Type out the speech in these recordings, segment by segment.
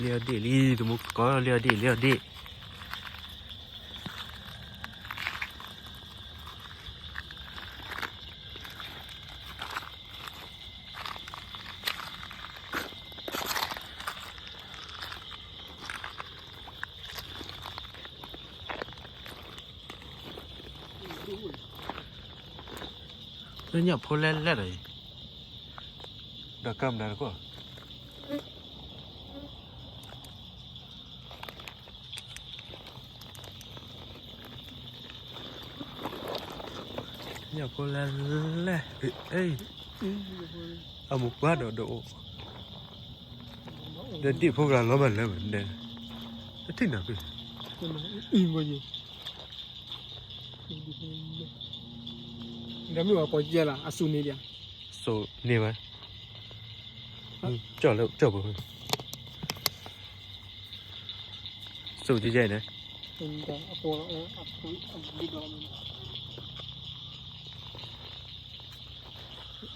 လ့အီၣ်ဒ့ၣ်လံ တမူကီၢ် လ့အီၣ်ဒ့ၣ် လ့အီၣ်ဒ့ၣ်. လၢညၣ်ဖိလဲၣ်လဲၣ်ဒီးအံၤ, ဒီးကၢၢ်မနုၤတခိၣ်, ညၣ်ဖိလဲၣ်လဲၣ်, အမိၢ်ပှၢ်ဒီးဒီးအိၣ်, ဒီးဒ့ၣ်ဖိကလီၤမးလၢမး, တထံၣ်နီၤဖဲ ဒီးမ့ၢ်ပှၤကိးယဲၢ်လီၤ အစိၤန့ၣ်ဒံး, စိၤန့ၣ်ဝဲ, ကၠီၣ်လၢကၠီၣ်ပူၤ, စိၤယဲၢ်ယဲၢ်န့ၣ်, မုၢ်ကသ့ဟဲဖီၣ်ဝဲလီၤ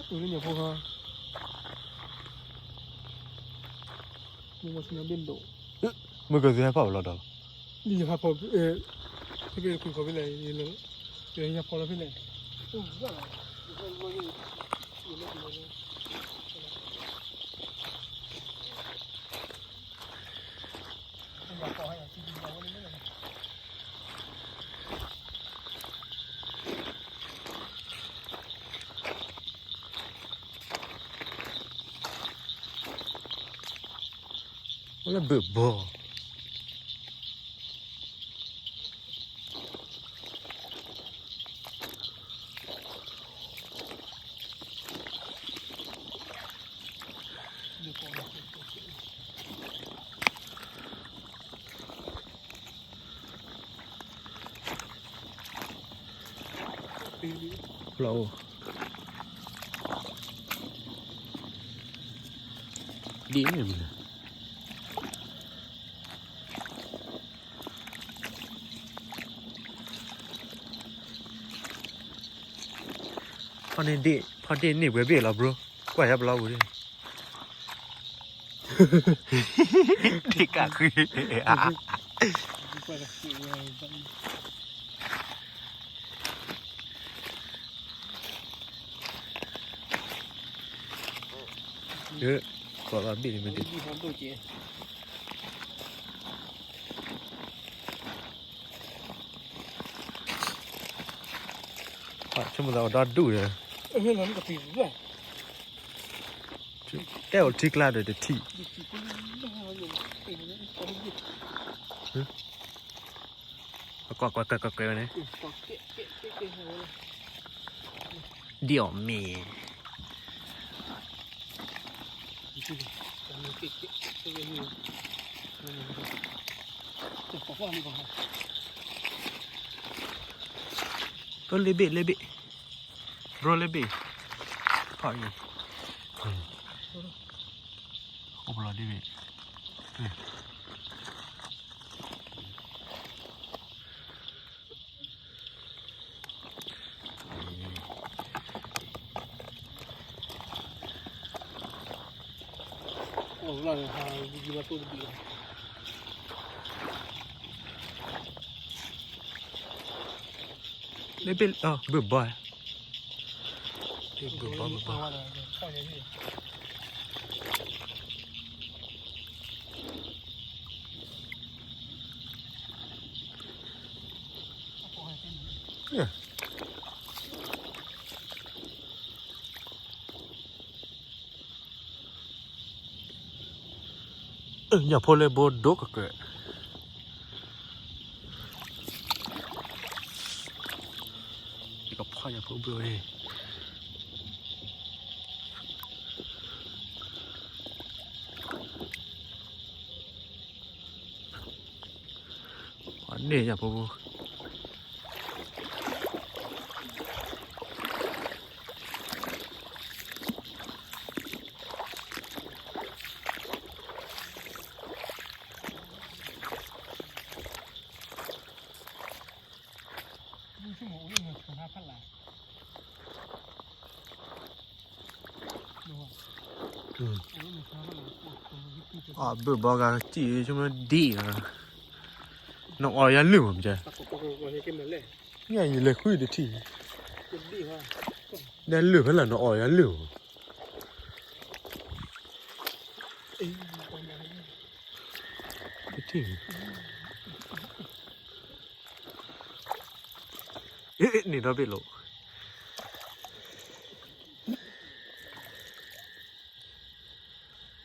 ဒီးလီၤ, ဖဲဖဲခွံခီဖဲလဲၣ်, ယဟဲဖီၣ်လီၤဖဲလဲၣ်. အိၣ်လၢဘုးဘီ လီၤအိၣ်, ဒ်န့ၣ်မနုၤလဲၣ်. ဖီၣ်န့ၢ်ဒ့ၣ်, ဖီၣ်ဒ့ၣ်န့ၢ်ပှဲၤဘ့ၣ်လီၤ bro, ကွၢ်ယါပလီပူၤဒ့ၣ်, ဒ့ၣ်ကးဃု ကိးလီၤဘ့ၣ်န့ၣ်မ့ၢ်ဒ့ၣ်, ဆိကမိၣ်သးအီၤဒီဒူၣ်ဒီး, အဲၣ်အိၣ်ထံကျါဒီးတထံၣ်, ကွၢ်ကွၢ်ကွၢ်ကွၢ်န့ၣ်, ဒ်အီၤမ့ၢ် လ့ဘ့ၣ် လ့ဘ့ၣ်, bro လ့ဘ့ၣ်, ဖီၣ်အံၤ, အိၣ်ပလီၤဒ့ဘ့ၣ်, လ့ဘ့ၣ်, ဘုးဘီ, ဘုးဘီ, ဘုးဘီ. ညၣ်ဖိလၢဘိဒိၣ်ကကဲ, ယကဖီၣ်ညၣ်ဖိဘုးဝဲ, န့ၢ်ညၣ်ဖိဘိ အ အဘုၣ်ဘီဂၤကစံၣ်ဆိမဒံၣ်လီၤ, နအီၣ်ယၤလုၢ်မးမ့ၢ်, ယလဲၤဃုတထံၣ်, ဒဲလုၢ်ဖဲလဲၣ် နအီၣ်ယၤလုၢ်မး, တထံၣ် န့ၣ်ဒီဘ့ၣ်လိာ်,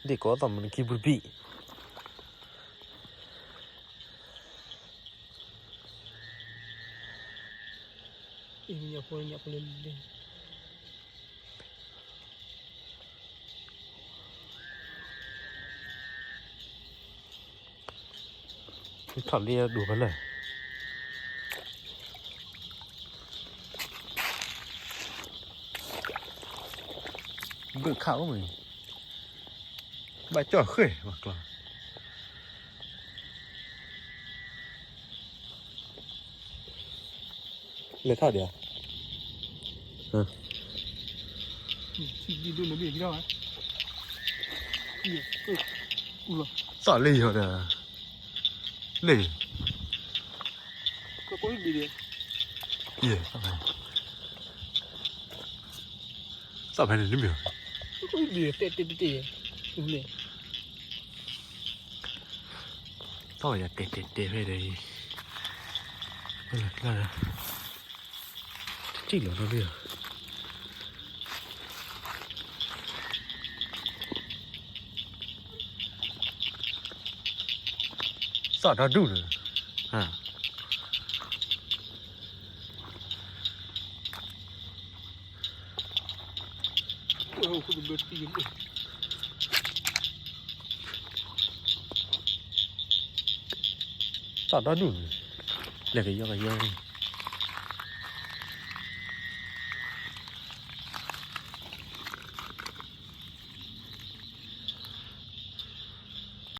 ဒ်ကိးသီၣ်မနုၤခံဘုဘံၣ်, ထီၣ်လံဒိၣ်ဖဲလဲၣ်, ဘုၣ်ခးအိၣ်မး, ဘၣ်ကၠီၣ်ဃ့ၢ်မးကျီ, လဲၤထီၣ်ဒံးဧါ, သီၣ်လၢယီၤဒီး, လၢ သီၣ်ဖဲန့ၣ်တမ့ၢ်, သီၣ်ယၤတဲာ်တဲာ်တဲာ်ဖဲဒီး, တထံၣ်လီၤနီတဘ့ၣ်ဧါ, သီၣ်ဒီဒူၣ်န့ၣ်, သီၣ်ဒီဒူၣ်န့ၣ်, လဲၤကယီကယီ